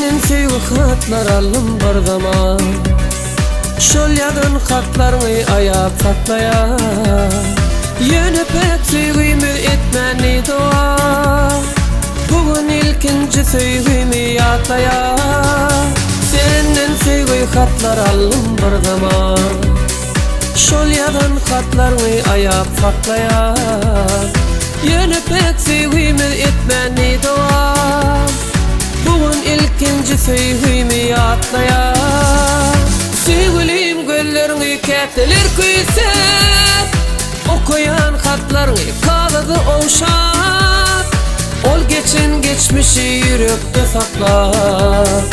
Senden söýgi hatlar aldym bir zaman Şol ýazan hatlaryňy aýap saklaýan Ýöne päk söýgimiz etmändi dowam Bu gün ilkinji söýgimi ýatlaýan Senden söýgi hatlar aldym bir zaman Şol ýazan hatlaryňy aýap saklaýan Ýöne päk söýgimiz etmändi dowam Bu gün ilkinji söýgimi ýatlaýan Söýgülim gözleriňi käteler küýsäp Okaýan hatlaryňy kagyzy ogşap Ol geçen geçmişi ýürekde saklap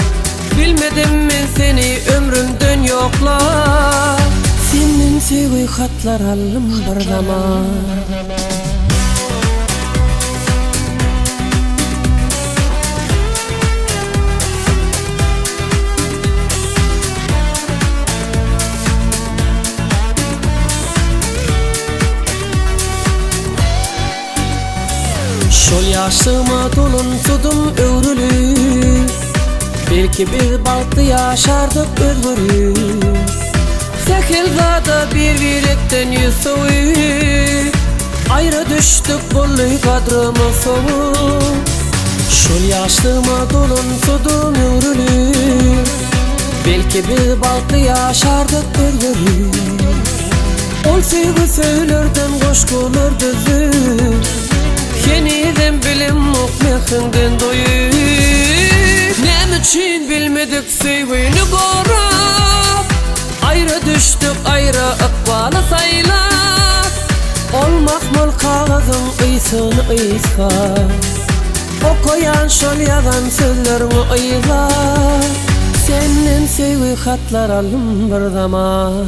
Bilmedim men seni ömrümden ýoklap Senden söýgi hatlar aldym bir zaman. Şol ýaşlygyma dolansydym öwrülip Belki biz bagtly ýaşardyk özgerip Sähel zada bir-birekden ýüz sowup Aýra düşdük boldy gadrymyz sowup Şol ýaşlygyma dolansydym öwrülip Belki biz bagtly ýaşardyk özgerip Ol söýgi söýlerden goşgular düzüp Henizem bilemok mähriňden doýup Näme üçin bilmedik söýgüni gorap Aýra düşdük aýra ykbaly saýlap Ol mahmal kagyzyň ysyny ysgap Okaýan şol ýazan sözleriňi yzlap Senden söýgi hatlar aldym bir zaman.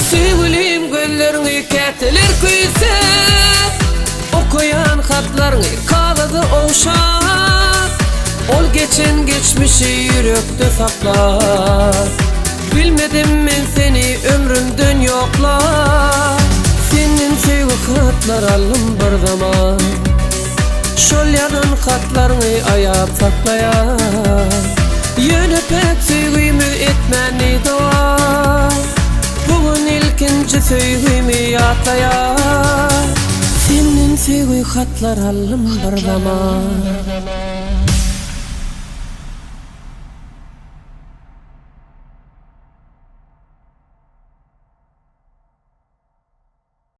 Söýgülim gözleriňi käteler küýsäp Okaýan hatlaryňy kagyzy ogşap Ol geçen geçmişi ýürekde saklap Bilmedim men seni ömrümden ýoklap Senden söýgi hatlar aldym bir zaman Şol ýazan hatlaryňy aýap saklaýan Ýöne päk söýgimiz etmändi dowam Bu gün ilkinji söýgimi ýatlaýan Senden söýgi hatlar aldym bir zaman.